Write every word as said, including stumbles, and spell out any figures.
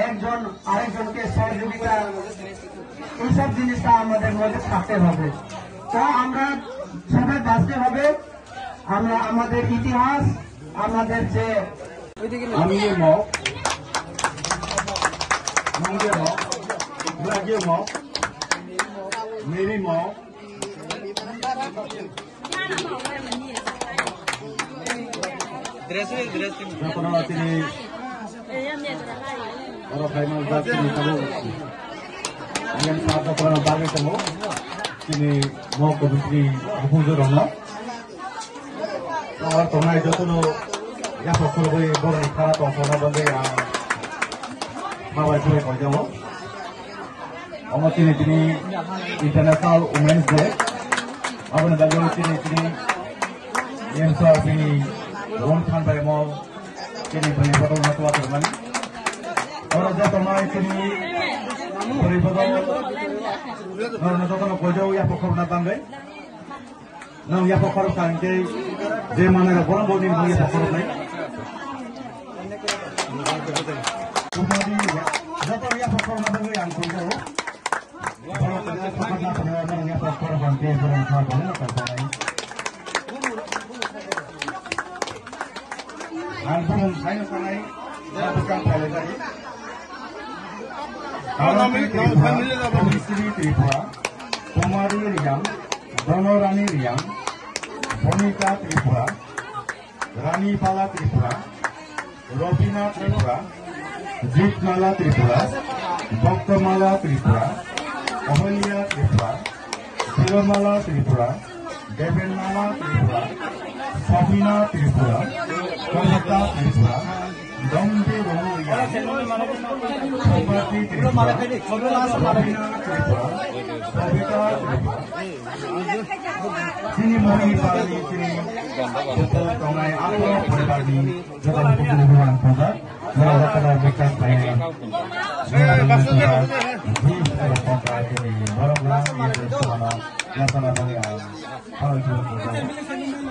একজন আরেকজনকে সহযোগিতা, এইসব জিনিসটা আমাদের মধ্যে থাকতে হবে। তো আমরা সবাই বাঁচতে হবে, আমরা আমাদের ইতিহাস, আমাদের যে আমি মগ, নংগে মগ, ব্রাগে মগ, মেরি মগ, Dressing, dressing. Jotono tini oro final batch ni tabuk yang sab jotono bagwi tongo. Tini mo committee ni buphang jorokno. Oro tongnai jotono yapha khulugwi borokni khara tongthokna bagwi ang habai khulai kaijago. Omo chini tini International Women's Day. Aboni bagwi chini tini M S R P ni Ron Than bai mo chini bini photo na tuwa termani. Oro joto mai chini bini photo. Oro joto no kojau ya pokok na tanggai. Nang yapha khorok kha hwnkhe je manai rok bono bo nini yapha khorok nai. Joto yapha khorok nai bagwi ang koi jao. Bono yapha khorok nai bagwi ang koi jao. Ang bono sai sanai. Nang, nang, nang, nang, nang, nang. Sri Tripura, Kumari Riang, Donorani Riang, Bonika Tripura, Rani Pala Tripura, Robina Tripura, Jitmala Tripura, Bhaktamala Tripura, Ahalya Tripura, Dhiromala Tripura, Debenmala Tripura, Sabina Tripura, Kavita Tripura, Dombi Rongya, Bhagwati Tripura, Sabina Tripura, Sabita Tripura. Chini moni pari chini buku tongai apo poribar ni joto buku buku ang punda. Mora joto na bikang pai. Mora joto na bis tongai chini borok lang ni joto na joto na bagi ang. Pal chini buku.